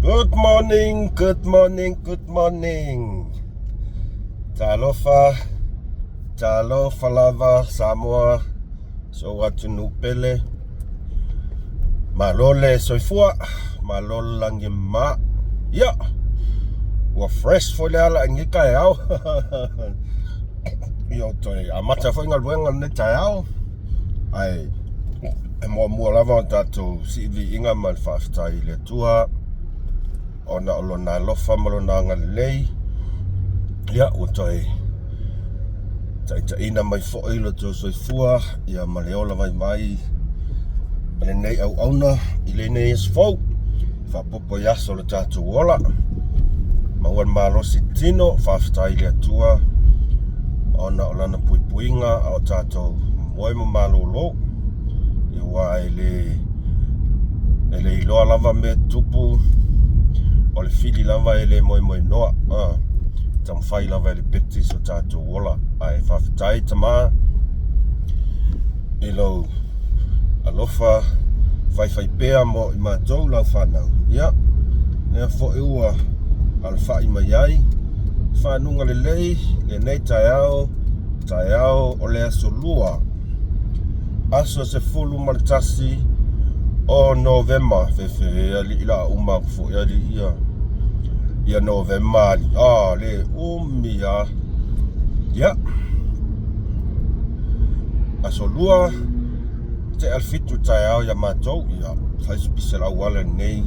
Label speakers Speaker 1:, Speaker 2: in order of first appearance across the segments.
Speaker 1: Good morning, good morning, good morning. Talofa, talofa lava Samoa, so atunuu pele. Malo le soifua, malo le lagi e mama. Ia, ua fresh foi le ala i lenei taeao. Ia, ua toe amata foi galuega i lenei taeao. Ae e muamua lava ona tatou sii viiga ma le faafetai i le Atua ona o lona alofa ma lona agalelei. Ia, ua toe taitaiina mai foi lo outou soifua ia ma le ola vaivai o lenei auauna i lenei aso fou, faaopoopo i aso o le tatou ola. Maua le malosi tino, faafetai i le Atua ona o lana puipuiga a o tatou moe ma malolo. Aua e le e le iloa lava mea e tutupu, o le fili lava e le moemoenoa. Taumafai lava e lepeti so tatou ola. Ae faafetai tama i lou alofa faifaipea mo i matou lau fanau. Ia, lea foi ua alafai mai ai fanuga lelei lenei taeao, taeao o le aso Lua, aso 11 o Novema. Fefe alii la uma atu foi alii ia ia Novema alii. Ah, le umi a. Ia. Aso Lua, tea le 7 taeao ia matou, ia fai se pisa i le auala lenei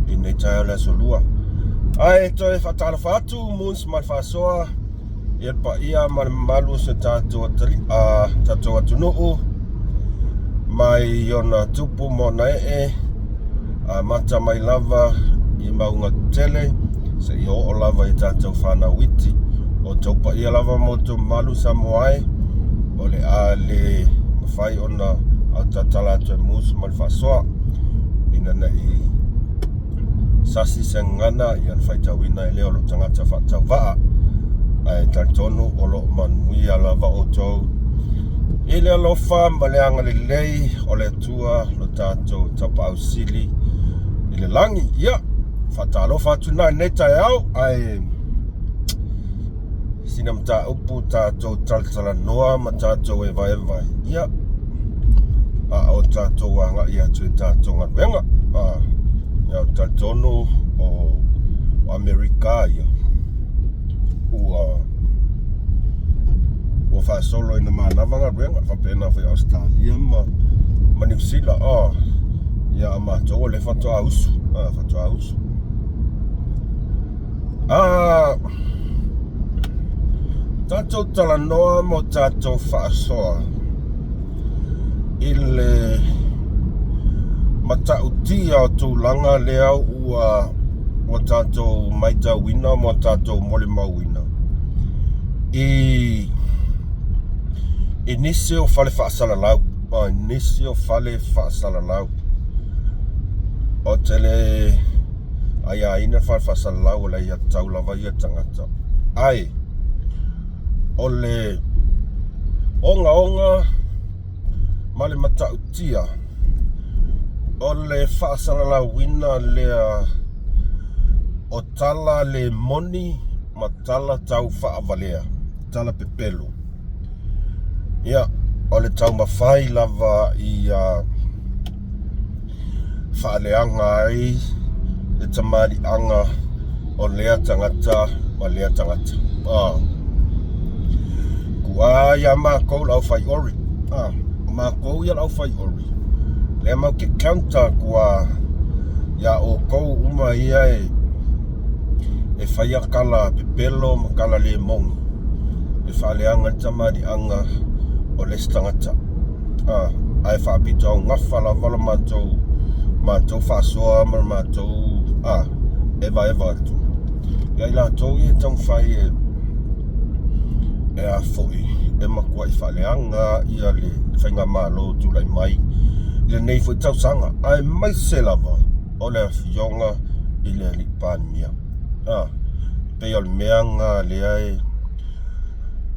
Speaker 1: i lenei taeao le aso Lua. Ae toe faatalofa atu Moons ma le Faasoa i le paia ma le mamalu o si o tatou tatou atunuu mai ona tupu ma ona ee, amata mai lava i mauga tetele seia oo lava i tatou fanau iti. O outou paia lava ma outou mamalu Samoa e, o le a le mafai ona autautala atu e musu ma le faasoa ina ne i sasi se gagana ia ona faitauina ai lea o lou tagata faatauvaa. Ae talitonu o lo o manuia lava outou i le alofa ma le agalelei o le Atua lo tatou Tapaau Sili i le lagi. Ia, faatalofa atu na i lenei taeao, ae sina mataupu tatou talatalanoa ma tatou evaeva ai. Ia, a o tatou agai atu i tatou galuega. Ia, ou te talitonu o Amerika ia ua ua faasolo ina manava galuega, faapena foi Ausetalia ma ma Niu Sila. Ia, a matou o lea faatoa usu, faatoa usu. Tatou talanoa ma o tatou faasoa i le matautia o tulaga lea ua ua tatou matauina ma tatou molimauina i i nisi o fale faasalalau, nisi o fale faasalalau. Ou te le aiaina le fale faasalalau, o le aiatatau lava ia i le tagata. Ae o le ogaoga ma le matautia o le faasalalauina lea o tala le moni ma tala tau faavalea, tala pepelo. Ia, o le taumafai lava ia faaleaga ai le tamaliiaga o lea tagata ma lea tagata. Kua ia makou le aufai ori. O makou ia le aufai ori. Lea matou te counter atu a ia outou uma ia e faia tala pepelo ma tala le moni e faaleaga ai le tamaliiaga o le isi tagata. Ae faapito augafa lava la matou matou faasoa ma le matou evaeva atu ia i latou ia e taumafai e e a foi e matuai faaleaga ia le faigamalo o tulai mai i lenei foi tausaga, aemaise lava o le afioga i le alii Palemia. Pei o le mea lena lea e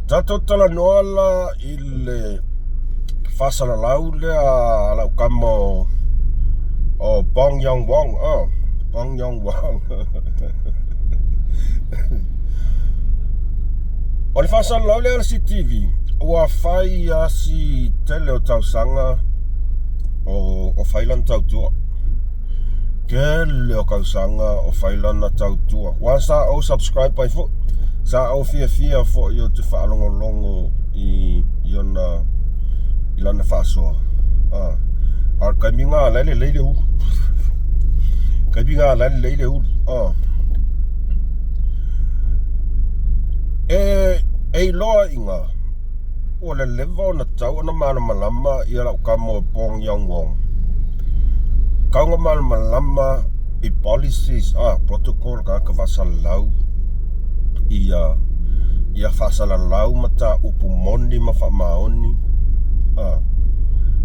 Speaker 1: tatou talanoa la i le faasalalau lea a lau tama o Bong Yong Wong. Pong Yong Wong. O le faasalalau lea a le CTV, ua fai lava si tele o tausaga o, o fai lana tautua. Tele o tausaga o fai lana tautua. Ua sa ou subscribe ai foi. Sa ou fiafia foi ou te faalogologo i, i ona i lana faasoa. Ah. A o le taimi lena la e lelei le ulu. Taimi lena la e lelei le ulu. Ah. E, e iloa iga ua leleva ona tau ona malamalama ia lau tama o Pong Yong Wong. Tau ona malamalama i policies, ah, protocol tagata faasalalau ia ia faasalalau mataupu moni ma faamaoni. Ah,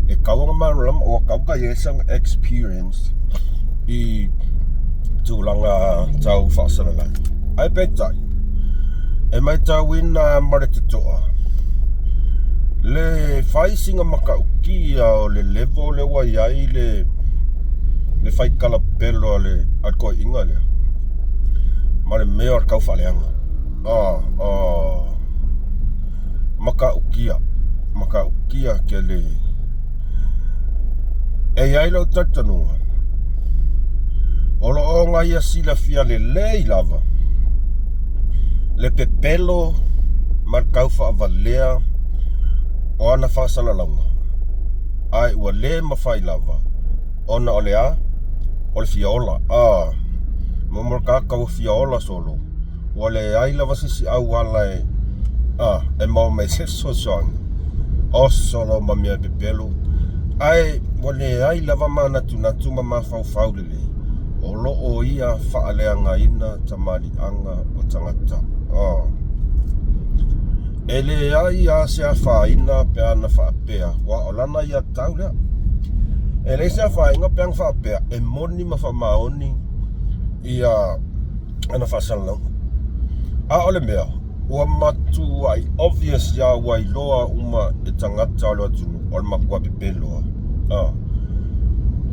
Speaker 1: e tau ona malamalama ua tau ona i ai sana experience i tulaga tau faasalalau. Ae peitai, e matauina ma le totoa le fai sina matautia o le level lea ua i ai le le faikalapelo a le a le toeaina lea ma le mea o le taufaaleaga. Ah, ah, matautia, matautia tele. E i ai lou talitonuga, o lo o ona ia silafia lelei lava le pepelo ma le taufaavalea o ana faasalalauga, ae ua le mafai lava ona o le a? O le fia ola. A, mo mo le tagata ua fia ola solo, ua leai lava se isi auala e, a, e maua mai ai se fesoasoani. Oso loa ma mea pepelo, ae ua leai lava manatunatu ma mafaufau lelei o lo o ia faaleagaina tamaliiaga o tagata. A. E leai lava se afaina pe ana faapea, aua o lana ia tau lea. E leai se afaina pe ana faapea e moni ma faamaoni ia ana faasalalauga. A o le mea, ua matuai obvious ia ua iloa uma e tagata o le atunuu o le matua pepelo lava. A.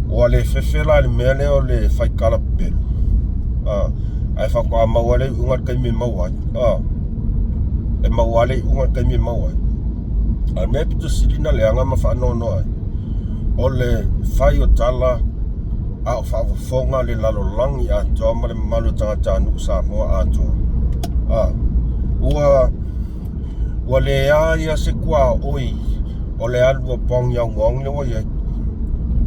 Speaker 1: Ua le fefe la i le mea lea o le faitala pepelo. A. Ae faatoa maua le iuga i le taimi e maua ai. A. E maua le iuga i le taimi e maua ai. A o le mea pito sili ona leaga ma faanoanoa ai, o le fai o tala a o faafofoga le lalolagi atoa ma le mamalu o tagatanuu Samoa atoa. A, ua ua leai lava se tuaoi o le alu a Pong Yong Wong lea ua i ai.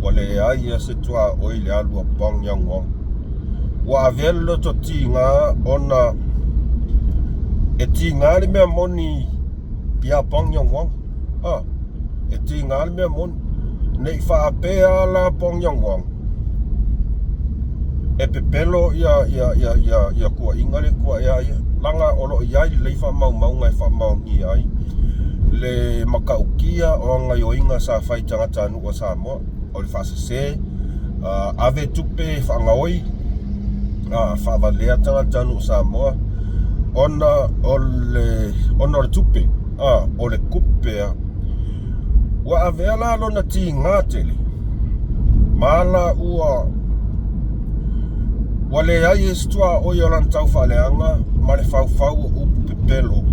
Speaker 1: Ua leai lava se tuaoi i le alu a Pong Yong Wong. Ua avea le loto tiga ona e tiga le mea moni ia Pong Yong Wong. A, e tiga le mea moni. Ne i faapea la Pong Yong Wong e pepelo ia ia ia ia ia tuuaiga lea e tuuaia ai ia, leaga o lo o i ai lelei faamaumauga e faamaonia ai le matautia o agaioiga sa fai i tagatanuu a Samoa, o le faasese, ave tupe faagaoi, faavalea tagatanuu Samoa ona o le ona o le tupe, o le tupe lava. Ua avea la lona tiga tele ma ala ua ua leai ai se tuaoi o lana taufaaleaga ma le faufau o upu pepelo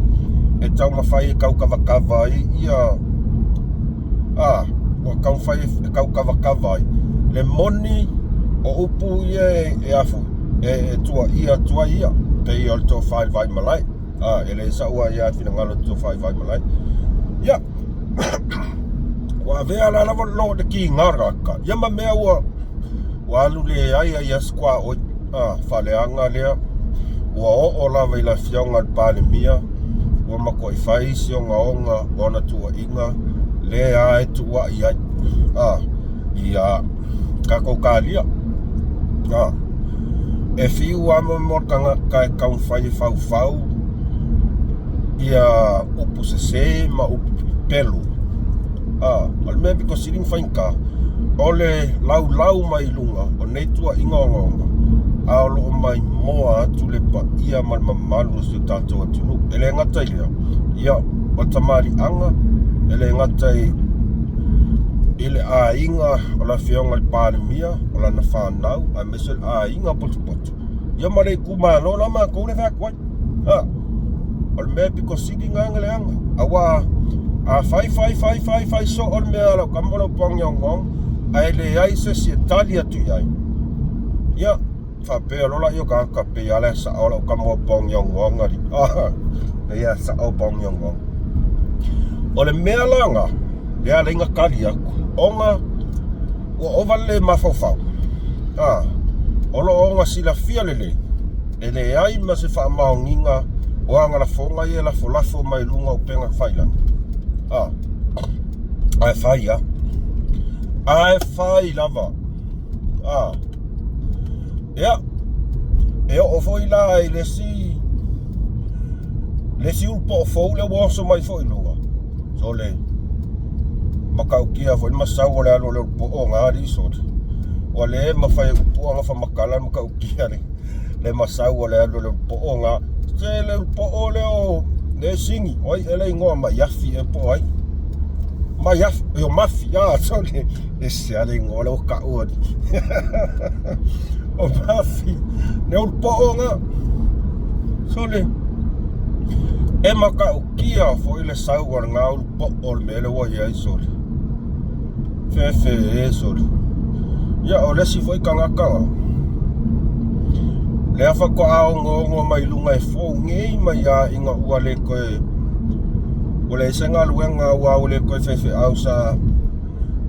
Speaker 1: e taumafai e taukavakava ai ia a ua taumafai e taukavakava ai le moni o upu ia e, e afu e, e tuuaia atu ai ia pei o le tofa i le vaimalae. A, e le sa'u a ia finagalo te tofa i vaimalae. Ia, ua avea la lava lo le tiga o le tagata ia ma mea ua ua alu leai ai lava se tuaoi a faaleaga lea ua oo lava i le afioga i le Palemia ua matuai fai si ogaoga o ana tuuaiga lea e tuuai ai a ia tatou talia. A, e fiu lava mo le tagata e taumafai e faufau ia upu sese ma upu pepelo. A, o le mea pito sili ona faigata, o le laulau mai luga o nei tuuaiga ogaoga, a o lo o maimoa atu le paia ma le mamalu o si o tatou atunuu. E le gata i lea, ia, o le tamaliiaga, e le gata i I le aiga o le Afioga i le Palemia, o lana fanau, aemaise le aiga potopoto, ia ma le itumalo la matou lea e fai atu ai. Ha, o le mea e pito sili lena na leaga, aua a fai fai fai fai fai soo le mea a lau tama ma lau puaga ae leai se isi e tali atu i ai. Ia, faapea loa lea o tagata pei lava la e sao lau tama o paogiaogaoga alii. Ah, pei lava sao paogiaogaoga. O le mea la lena, lea ala ai na tali atu, ona ua ova le le mafaufau. Ah, o lo o ona silafia lelei, e leai ma se faamaoniga o ana lafoga ia e lafolafo mai luga o upega tafailagi. Ah, ae fai lava. Ae fai lava. Ah, Ia, e oo foi la i le isi le isi ulu fou lea ua oso mai foi i luga. Sole, matautia foi le masau o le alu o le ulu poo na alii sole. Ua le mafai e upu ona faamatala le matautia le, le masau o le alu o le ulu poo na. Se le ulu poo lea o le sigi, o ai ea le igoa Maiafi ea po o ai. Maiafi, o Mafi, ah, sole. Ese lava le igoa lea ua tau alii. O Mafi, le ulu poo na. Sole, e matautia foi le sau a lena ulu poo o le mea lea ua i ai sole. Fefe e sole. Ia, o le isi foi tagata na, lea faatoa ogoogo mai luga e fou nei mai lava ina ua le toe, ua leai se galuega aua ua le toe faifeau sa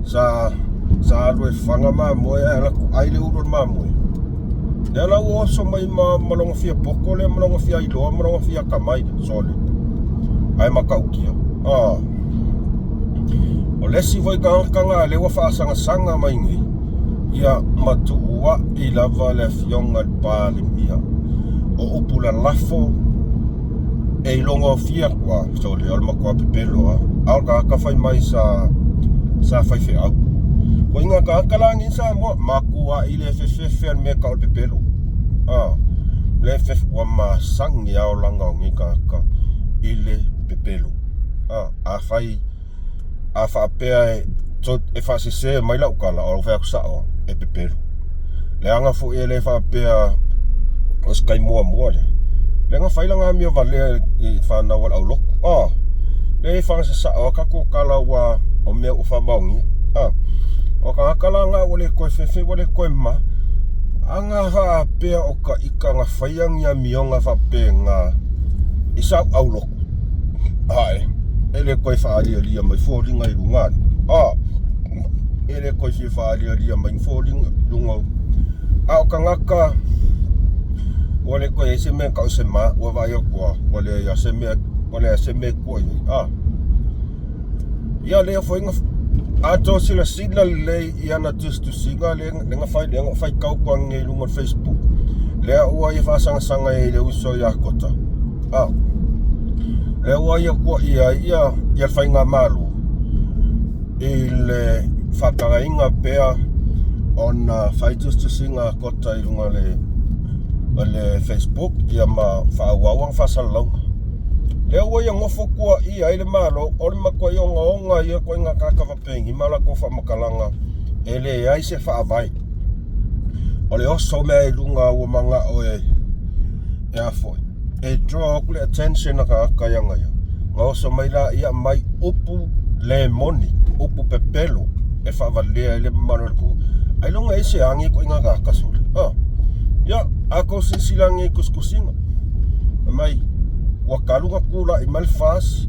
Speaker 1: sa sa alu e faga mamoe ae alu atu ai le ulu o le mamoe. Lea la ua oso mai ma, ma lona fia poto lea ma lona fia iloa ma lona fia atamai sole. Ae matautia. Ah. O le isi foi tagata na lea ua faasagasaga mai nei, ia matuua'i lava le Afioga i le Palemia. O upu lalafo e ilogofia atu lava, sole, o le matua pepelo lava. A o le tagata fai mai sa sa faifeau. Ituaiga tagata la nei i Samoa, matua'i le fefefe a le mea e tau o le pepelo. A, le fefe, ua masani lava olaga o nei tagata i le pepelo. A, afai a faapea e, e faasese mai lau tala, o lau fai atu sao, e pepelo. Leaga foi e le faapea o se taimi muamua lea. Lea na fai lana amio valea i fanau a le aulotu. Ah, lea e fagasasao a tatou tala ua o mea ua faamaonia. Ah, o tagata la na ua le toe fefe ua le toe ma. Ana faapea o ka ita na faia ni amioga faapena i sau aulotu. Ae, e le toe faalialia mai foliga i luga atu. Ah, e le toe fia faalialia mai foliga i luga. A o tagata ua le toe i ai se mea e tau se ma, ua vaai atu lava, ua leai lava se mea, ua leai se mea e tua i ai. Ah, ia lea foi na a outou silasila lelei i ana tusitusiga lea na fai, lea na faitau atu nei i luga o le Facebook, lea ua ia faasagasaga ai i le uso ia Kota. Ah, lea ua ia tuuaia ai ia, ia le faigamalo i le faatagaina pea ona fai tusitusiga a Kota i luga o le, o le Facebook ia ma faaauau ana faasalalauga. Lea ua ia nofo tuuaia ai le Malo, o le matuai ogaoga ia ituaiga tagata faapeni ma latou faamatalaga e leai se faavae. O le oso mea i luga ua manao e e a foi, e draw atu le attention a tagata ia ia. Na oso mai la ia mai upu le moni, upu pepelo e faavalea ai le mamalu o le atunuu. Ailoga e ai se agi ituaiga tagata sole. Ah. Ia, a tou silasila nei i tusitusiga, fai mai ua talu ona tulai mai le FAST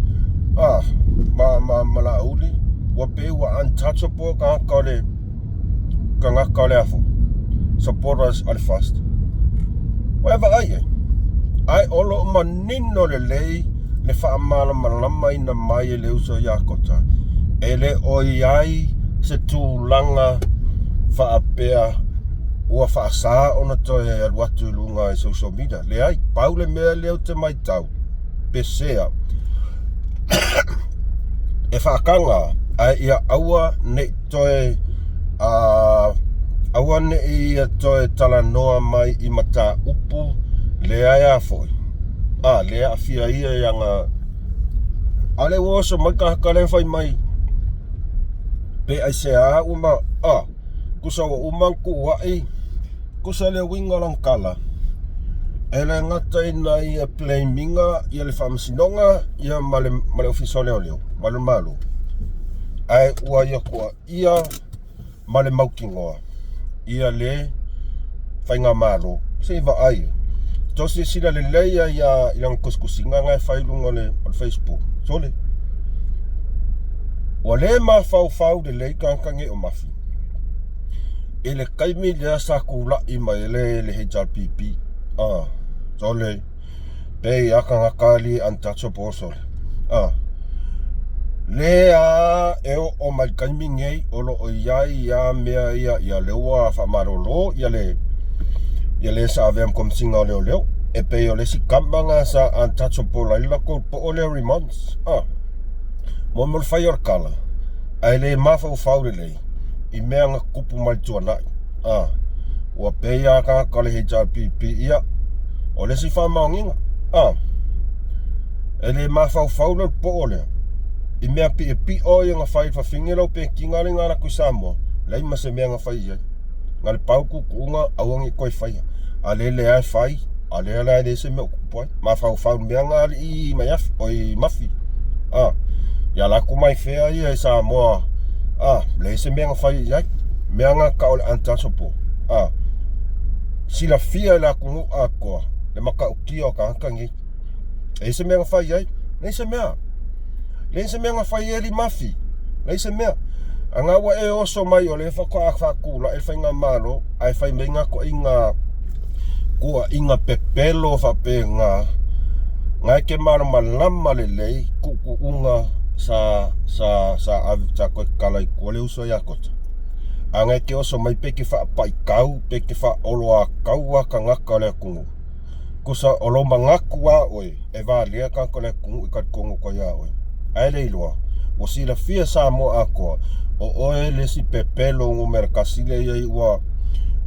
Speaker 1: ah, ma, ma, ma Laauli, ua pei ua untouchable tagata o le tagata o le a foi, supporters o le FAST. Ua e vaai i ai, ae o lo o manino lelei le faamalamalamaina mai e le uso ia Kota, e le o i ai se tulaga faapea ua faasa ona toe alu atu i luga i social media. Leai, pau le mea lea ou te matau, pesea e faataga ae ia aua ne i toe aua ne i ia toe talanoa mai i mataupu lea e a foi a lea aafia ia i ana a lea ua oso mai le tagata lea fai mai. Pe aisea ua ma, a, tusa ua uma ona tuuai, tusa le uiga o lana tala, e le gata ina ia blame ina ia le Faamasinoga ia ma le, ma le Ofisa o Leoleo ma le Malo, ae ua ia tuuaia ma le mautinoa ia le Faigamalo. Se i vaai, toe silasila lelei ai i lana tusitusiga na e fai i luga o le Facebook. Sole, ua le mafaufau lelei tagata nei o Mafi i le taimi lea sa tulai mai ai le HRPP. Ah, sole, pei a tagata alii untouchable sole. Ah, lea e oo mai le taimi nei o lo o i ai a mea ia, ia lea ua faamalolo ia le ia le sa avea ma Komesina o Leoleo e pei o le isi tama na sa untouchable ai le latou poo lea Remons. Ah, mo mo le fai o le tala ae le mafaufau lelei i mea na tutupu mai le tuanai. Ah, ua pei a tagata o le HRPP ia o le isi faamaoniga. Ah, e le mafaufau le poo lea i mea piopio ia na fai i le fafine lau petina le na alu atu i Samoa, leai ma se mea na fai i ai. Na le pau tuutuuga aua ne i toe faia. A lele lava e fai, a lea la e leai se mea o tupu ai. Mafaufau i mea na alii mai oi Mafi. Ah, ia alu atu mai fea ia i Samoa. Ah, leai se mea na fai i ai. Mea na tau o le untouchable. Ah, silafia e le atunuu atoa le matautia o tagata nei. Leai se mea na fai i ai. Leai se mea. Leai se mea na fai ai alii Mafi. Leai se mea. A ua e oso mai o lea faatoa faatulai le faigamalo ae fai mai ngā toaiga tuuaiga pepelo faapena na e ke malamalama lelei tuutuuga sa sa sa sa toe tatala i tua le uso ia Kota. A na e ke oso mai pe ke faapaitau pe ke faaoloatau a tagata o le atunuu. Tusa o lou manatu a oe e valea tagata o le atunuu e talitonu atu ai ia oe. Ae le iloa, ua silafia Samoa atoa, o oe le isi pepelo numera tasi lea i ai ua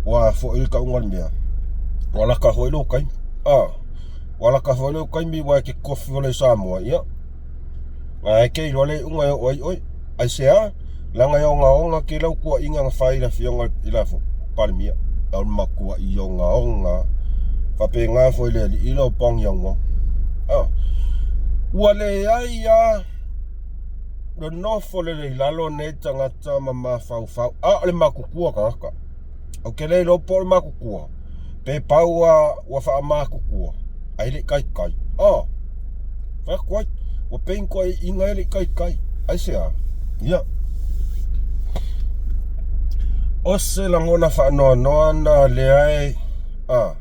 Speaker 1: ua foi le tauga o le mea. Ua lata foi lou taimi. Ah, ua lata foi lou taimi ua e te tofi ole i Samoa, ia. A e te iloa le iuga e oo ai oe. Aisea? Leaga e ogaoga tele au tuuaiga na fai i le afioga i le Palemia. O le matuai ogaoga. Faapena foi i le alii lea o Pagiauga. Ah. Ua leai lava nonofo lelei i lalo nei tagata ma mafaufau. A o le matutua o tagata. Ou te le iloa po o le matutua pe pau a ua faamatutua ae le i taitai. Ah. Fai atu ai, ua pei ni toeaiina e le i taitai. Aisea? Ia. O se lagona faanoanoa na lea e a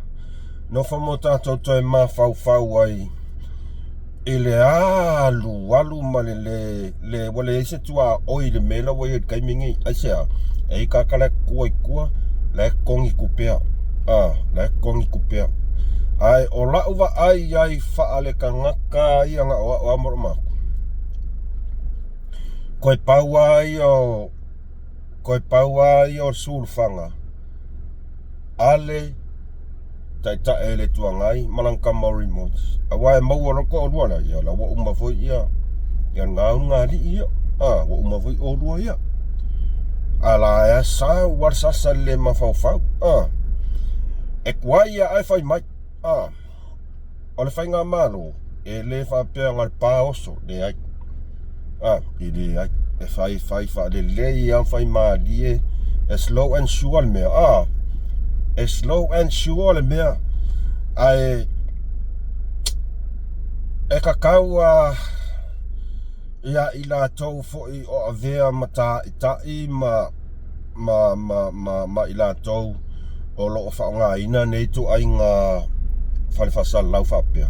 Speaker 1: nofo mo tatou toe mafaufau ai i le alualu ma le le, le ua leai se tuaoi i le mea la ua i ai i le taimi nei. Aisea? E i tagata la e tua i tua, la e totogi tupe a, la e totogi tupe a. Ae o lau vaai ai faaletagata ia na o au lava ma lou matou, toe pau lava ia o, toe pau lava ia o le sulufaga a le Taitai o le Itu Agai ma lana tama o Remotes. Aua e maua loa le toalua lea, ia la ua uma foi ia ia lena ulugalii ia. A, ua uma foi oulua ia. A la e sau lava le sasa i le le mafaufau. A, e tuai lava ae fai mai. A, o le faigamalo, e le faapea na o le pa oso, leai. A, e leai. E fai fai faalelei lava, fai malie. E slow and sure le mea. A, e slow and sure le mea. Ae e tatau a ia i latou foi o avea ma taitai ma ma, ma, ma, ma i latou o lo o faaaogaina nei ituaiga fale faasalalau faapea,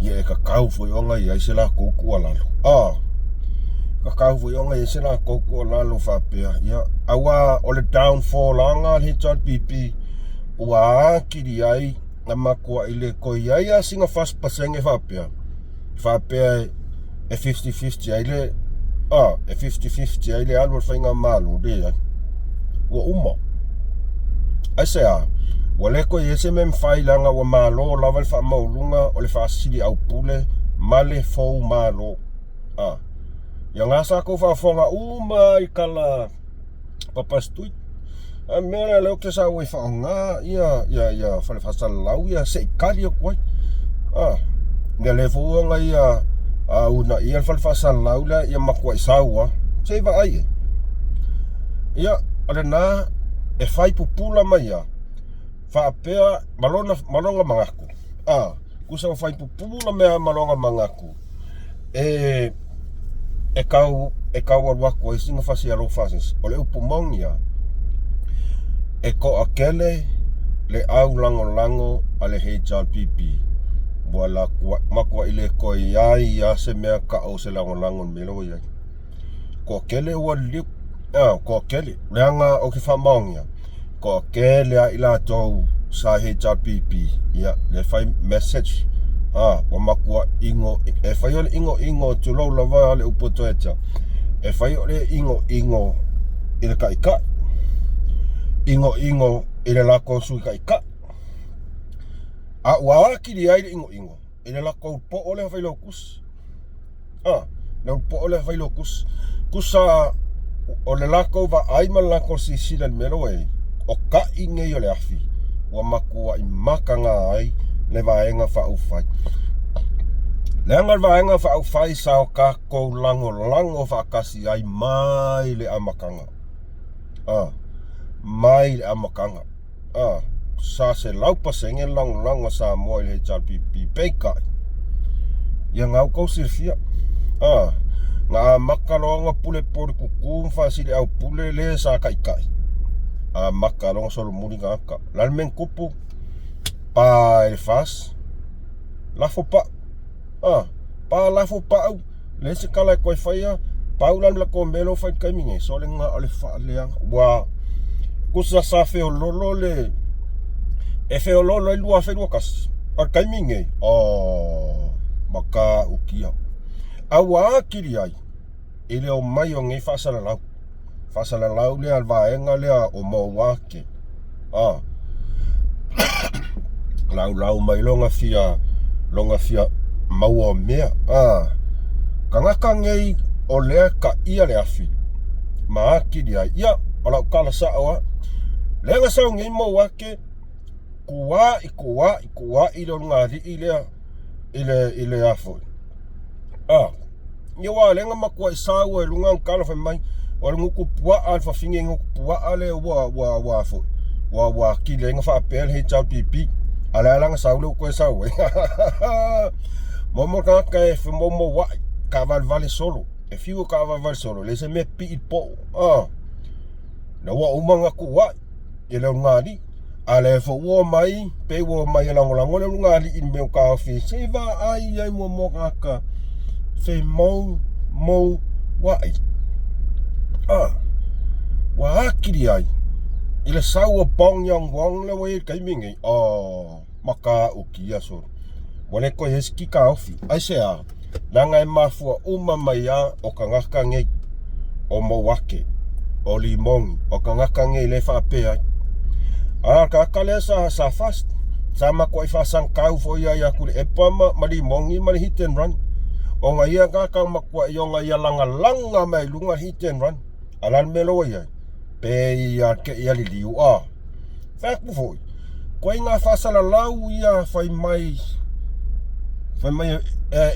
Speaker 1: ia e tatau foi ona i ai se latou tuualalo. A, tatau foi ona i ai se latou tuualalo faapea, ia, aua o le downfall lava a le HRPP ua atili ai na matuai le toe i ai lava sina 40% faapea, faapea e 50-50 ai le a e 50-50 ai le alu o le faigamalo, leai, ua uma. Aisea? Ua le toe i ai se mea e mafai leaga ua malo lava le faamaualuga o le faasiliaupule ma le foumalo. A. Ia nga sa kou faafofoga uma i tala papasitui. A mea lea lea ou te sau ai faaaoga ia ia ia fale faasalalau ia se i tali atu ai. A, ia lea foi ua ona ia a uunaia le fale faasalalau lea ia matuai sau lava. Se i vaai i ai. Ia, o lena e fai pupula mai lava faapea ma lona ma lona manatu. A, tusa ua fai pupula mai lava ma lona manatu e e tau e tau alu atu ai sina fasi alofa a se isi. O le upu moni lava, e toatele le au lagolago a le HRPP ua matuai le toe i ai lava se mea tau o se lagolago i le mea lea ua i ai. Toatele ua liliu, toatele, leaga ou te faamaonia, toatele lava i latou sa HRPP, ia, lea e fai message, ua matua ino, e fai o le inoino, tulou lava le upu e ia te au, e fai o le inoino i le taitai, inoino i le latou sui taitai, a ua atili ai le inoino i le latou poo lea failautusi. Le poo lea failautusi. Tusa o le latou vaai ma le latou silasila i le mea lea ua i ai, o tai nei o le afi ua matuai mataga ai le Vaega Faaupufai. Leaga le Vaega Faaupufai sa o tatou lagolago faatasi ai mai le amataga. Mai le amataga. Sa 100% le lagolago a Samoa i le HRPP. Peitai, ia na ua outou silafia, na amata loa ona pule politutu ma faasiliaupule le sa taitai, amata loa ona solomuli tagata. O le a le mea na tupu? Pa i le FAST, lafo pau. Pa lafo pau, leai se tala e toe faia, pau la le latou mea lea ua fai i le taimi nei, sole na o le faaleaga. Ua tusa sa feololo le e feololo ai le 2021, a o le taimi nei, oh, matautia. A ua atili ai i le omai o nei faasalalau. Faasalalau lea a le vaega lea o Mouake. A laulau mai lona fia lona fia maua o mea. A tagata nei o lea taia le afi ma atili ai. Ia, o lau tala sao lava. Lea na sau nei Mouake, tuai, tuai, tuai le ulugalii lea i le i le a foi. A ia aua o lea na matuai sau ai i luga tala fai mai o le gutu puaa le fafine gutu puaa lea ua ua ua foi ua ua atili ai na faapea le HRPP. A o le a la na sau lea ua toe sau ai. Momo tagata e femoumouai, taavalevale solo. E fiu e taavalevale solo, leai se mea e pii i le poo. Ina ua uma ona tuuai i le ulugalii, a o lea foi ua omai, pei ua omai e lagolago le ulugalii i le mea ua taofi ai, se i vaai ai muamua tagata femoumouai. Ua atili ai i le sau o Bong Yong Wong lea ua i ai i le taimi lenei, oh, matautia solo. Ua le toe i ai se ki taofi. Aisea? Leaga e mafua uma mai lava o tagata nei, o Mouake, o Limoni, o tagata nei lea e faapea ai. A o le tagata lea sa, sa FAST, sa matuai faasagitau foi ia ia Tuilaepa ma, ma Limoni ma le hit and run. Ona ia tagata matuai ona ia lagalaga mai i luga le hit and run. A o le a le mea la ua i ai? Pei lava te i a liliu, a. Fai atu foi, koe ngā faasalalau ia fai mai, fai mai e,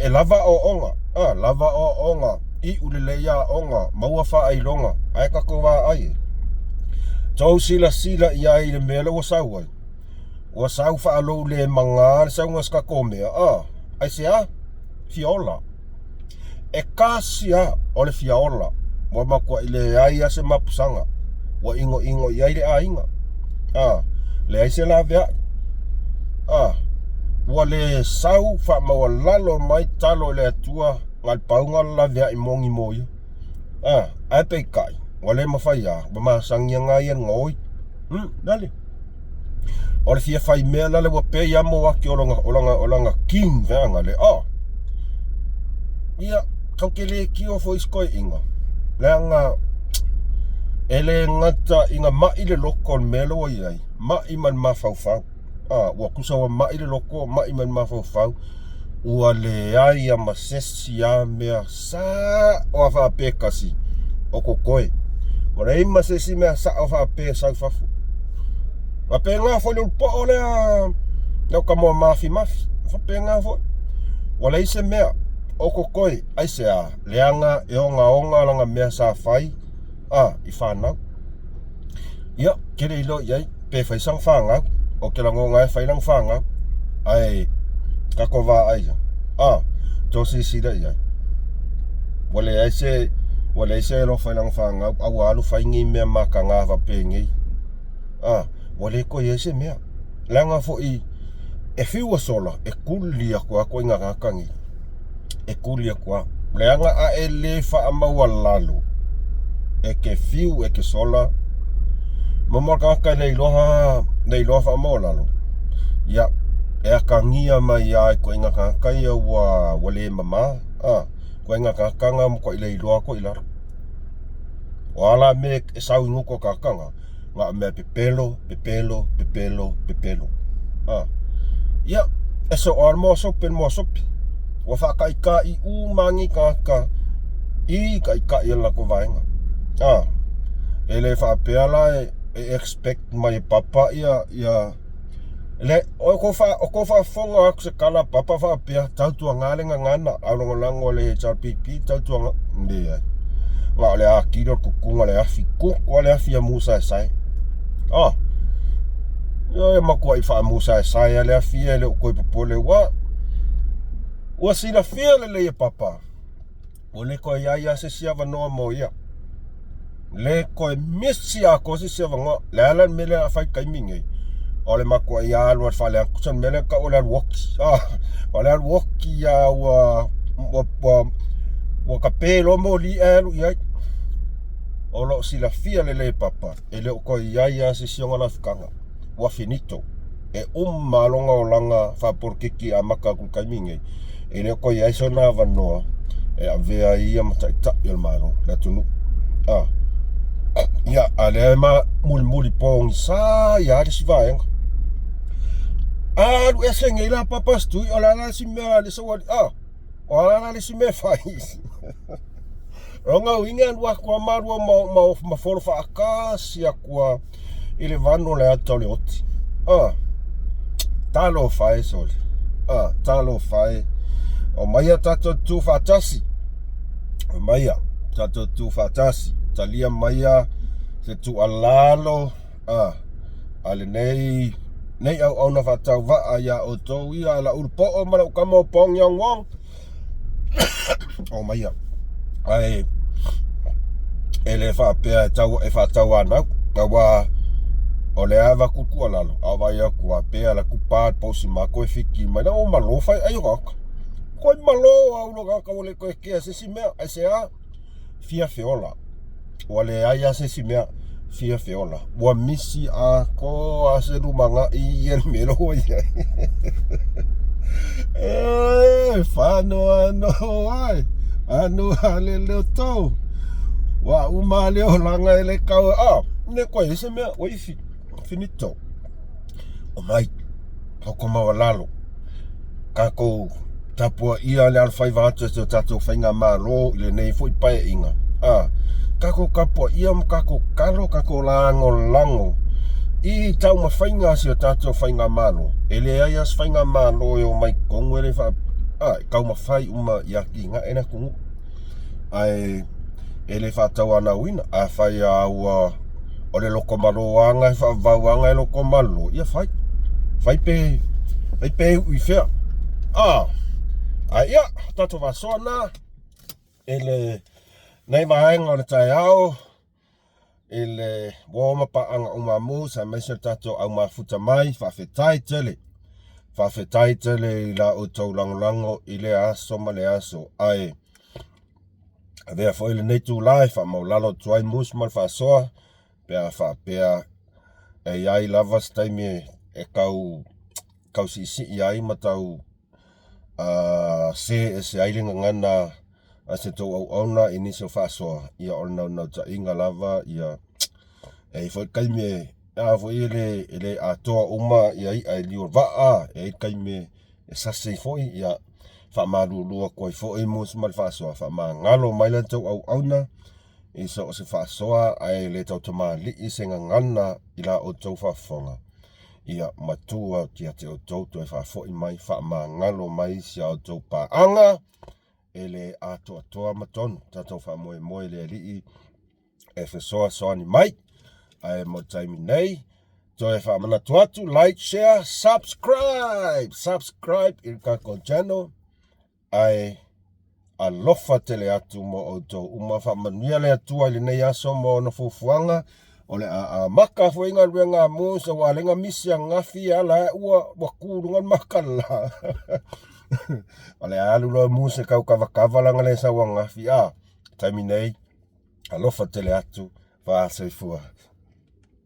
Speaker 1: e lava aoaoga, a, lava aoaoga, iu lelei aoga, maua faailoga, ae tatou vaai e. Tou silasila i ai i le mea lea ua sau ai. Ua sau faalou le maga le sauga o se tatou mea, a, aisea? Fia ola. E tasi lava o le fia ola, ua matuai leai lava se mapusaga, ua inoino i ai le aiga. A, leai se laveai. A, ua le sau faamaualalo mai talo i le Atua na o le pau na o le laveai moni mo ia. A, ae peitai, ua le mafai lava, ua masani lava ia i le gaoi. Lale. O le fia fai mea lale ua pei lava Moaki o lona, o lona, o lona king veaga le. Oh. Ia, tau te le tio foi isi toeaiina. Leaga e le gata ina mai le loto o le mea lea ua i ai, mai ma le mafaufau. Ah, ua tusa ua mai le loto, mai ma le mafaufau. Ua leai a ma sesi a mea sa'o a faapea e kasi o kokoe. Ua leai ma sesi mea sa'o faapea e sau i fafo. Faapena foi le ulupoo lea lau tama o Mafimafi. Faapena foi. Ua leai se mea o kokoe. Aisea? Leaga e ogaoga lana mea sa fai a i fanau. Ia, ke le iloa i ai pe fai sana fanau. Ou te lagona e fai lana fanau. Ae tatou vaai ia. A, tou silasila i ai. Ua leai se ua leai se alofa i lana fanau, a ua alu fai nei mea mataga faapenei. A, ua le toe i ai se mea. Leaga foi e fiu e sola, e tuli atu lava ituaiga tagata nei. E tuli atu lava. Leaga a e le faamaualalo, e te fiu e te sola, momo le tagata e le iloa, le iloa faamaualalo, ia, e atagia mai lava i ituaiga tagata ia ua, ua le mama, a, ituaiga tagata na ua matuai le iloa atu i lalo. O a la mea e sau i gutu o tagata na, na o mea pepelo, pepelo, pepelo, pepelo. A. Ia, e soo lava le moa sope i le moa sope. Ua faataita'i uma nei tagata i taitai o le latou vaega. A. E le faapea la e expect mai e Papa ia, ia Le, o kou fa, o kou faafofoga atu se tala papa faapea, tautuaga le gagana, au lagolago a le HRPP, tautuaga, leai. Na o le atili o le tutuga o le afi, tutu a le afi ia musaesae. Ah, ia e matuai faamusaesae a le afi ia e le o toe popole ua, ua silafia lelei e papa. Ua le toe i ai lava se isi avanoa mo ia. Le toe misi atoa se isi avanoa. Le a la le mea lea a fai taimi nei? O le matuai alu a faaleaga. Tusa le mea lea tau o le alu oti. Ah, o le alu oti a ua ua ua, ua tape loa moli ae alu i ai. O lo o silafia lelei e Papa, e le o toe i ai lava se isi ona lafutaga. Ua finito. E uma lona olaga faapolokiki e amata atu i le taimi lenei, e le o toe i ai sona avanoa e avea ai ia ma taitai o le Malo, le atunuu. A, ia, a lea e ma mulimuli pogisa ia le isi vaega. Alu ese nei la Papa Stui, o le a la le isi mea a le sauali, a, o a la le isi mea e fai. Lona uiga e alu atu lava ma alu ma, ma, ma folo faatasi atu lava i le vanu o le ata o le oti. Ah, talofa e sole. Ah, talofa e. Omaia tatou tu faatasi. Omaia tatou tu faatasi. Talia maia se tuualalo ah, a lenei nei auauna faatauvaa iā outou ia lau ulupoo ma lau tama o Pong Yong Wong. Omaia. Ae e le faapea e tau e faatauanau aua o lea e avatu tuualalo a o vaai atu a pe ala kupa posi ma koe fiki mai la o malo fai ai o tagata koe malo au lo tagata ua le toe kea se isi mea aisea fia feola ua leai lava se isi mea fia feola ua misi atoa se lumanai ia le mea ua i ai e whano ano ai ano ale leo tau ua uma le olaga e le kau a ne koe se mea ua ifi finito o mai Hoko maualalo tatou tapuaia le alofaiva atu e si o tatou faigamalo i lenei foi paeaiga. A, tatou tapuaia ma tatou tatalo, tatou lagolago i taumafaiga a si o tatou faigamalo. E leai lava se faigamalo e omai i totonu e le faa... a, e taumafai uma ia atinae le atunuu. Ae e le faatauanauina. Afai lava ua o le lotomaloaga e faavavauaga e lotomalo, ia fai. Fai pe, fai pe iu i fea. Ah, ae ia, tatou faasoa na i le nei vaega o le taeao i le uo ma paaga uma a Moose aemaise le tatou au mafuta mai. Faafetai tele. Faafetai tele i la outou lagolago i lea aso ma le aso. Ae avea foi lenei itula e faamaualalo atu ai Moose ma le faasoa pe a faapea e i ai lava se taimi e tau tau siisii ai ma tau se ese ai le gagana a se tou auauna i nisi o faasoa, ia o le naunautaiga lava ia e i ai foi taimi e a foi e le e le atoa uma ia i'a i liu o le vaa, e i ai taimi e sasi ai foi ia. Faamalulu atu ai foi Musa ma le faasoa, faamagalo mai la outou auauna i so o se faasoa ae le tautamalii se gagana i la outou faafofoga. Ia matua ia te outou toe faafoi mai, faamagalo mai si a outou paaga e le atoatoa ma tonu. Tatou faamoemoe i le Alii e fesoasoani mai. Ae mo le taimi nei, toe faamanatu atu, like, share, subscribe, subscribe i le tatou channel, ae alofa tele atu mo outou uma. Faamanuia le Atua i lenei aso mo ona fuafuaga. O le a amata foi galuega a Musa, ua alega misi ananafi e ala ai ua ua tu luga le makala. O le a alu loa Musa tau kavakava lana le sau ananafi a taimi nei. Alofa tele atu, fa soifua.